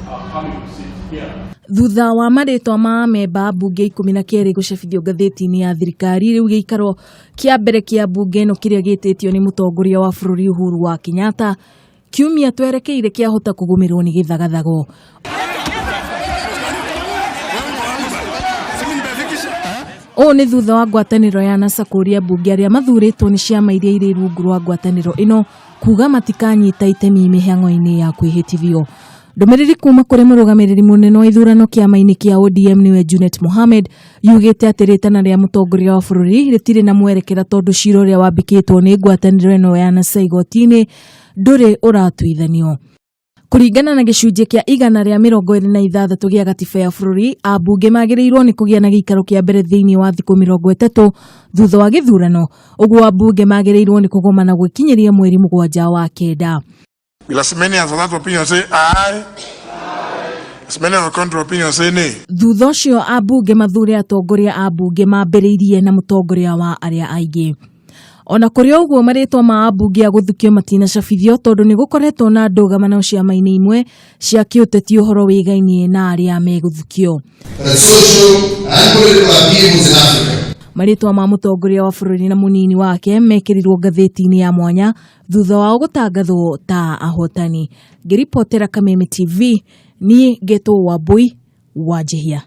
are coming to sit here. Thutha wa marĩtwa ma amemba a mbunge 12 gũcabithio ngathĩti-inĩ ya thirikari, rĩu gĩikaro kĩa mbere kĩa mbunge ĩno kĩrĩa gĩtĩtio nĩ mũtongoria wa bũrũri Uhuru wa Kenyatta kiumia twerekeire kĩahota kũgũmĩrwo nĩ gĩthagathago. Ũũ nĩ thutha wa ngwatanĩro ya NASA kũũria mbunge arĩa mathurĩtwo nĩ ciama iria irĩ rungu rwa ngwatanĩro ĩno kuga matikanyita itemi mĩhang'o-inĩ ya kwĩhĩtithio. Ndũmĩrĩri kuma kũrĩ mũrũgamĩrĩri mũnene wa ithurano kĩama-inĩ kĩa ODM nĩwe Junet Mohamed yugĩte atĩ rĩtana rĩa mũtongoria wa bũrũri rĩtirĩ na mwerekera tondũ cira ũrĩa wambĩkĩtwo nĩ ngwatanĩro ĩno ya NASA igoti-inĩ ndũrĩ ũratuithanio. Kũringana na gĩcunjĩ kĩa 126 gĩa gatiba ya bũrũri, ambunge magĩrĩirwo nĩ kũgĩa na gĩikaro kĩa mbere thĩinĩ wa thikũ 30 thutha wa gĩthurano, ũguo ambunge magĩrĩirwo nĩ kũgomana gwĩkinyĩria mweri 7 wa 9. Will as many as of that opinion say aye? As many of the contrary opinion say nay. Thutha ũcio ambunge mathure atongoria a mbunge mambĩrĩirie na mũtongoria wa arĩa aingĩ. Ona kũrĩ ũguo marĩtwa ma ambunge a gũthukio matinacabithio tondũ nĩ gũkoretwo na ndũgamano ciama-inĩ imwe cia kĩũteti ũhoro wĩgainie na arĩa megũthukio. The social and political upheavals in Africa. Marĩtwa ma mũtongoria wa bũrũri na mũnini wake mekĩrirwo ngathĩti-inĩ ya mwanya thutha wao gũtangathwo ta ahotani. Ngĩribotera Kameme TV, niĩ ngetwo Wambui wa Njihia.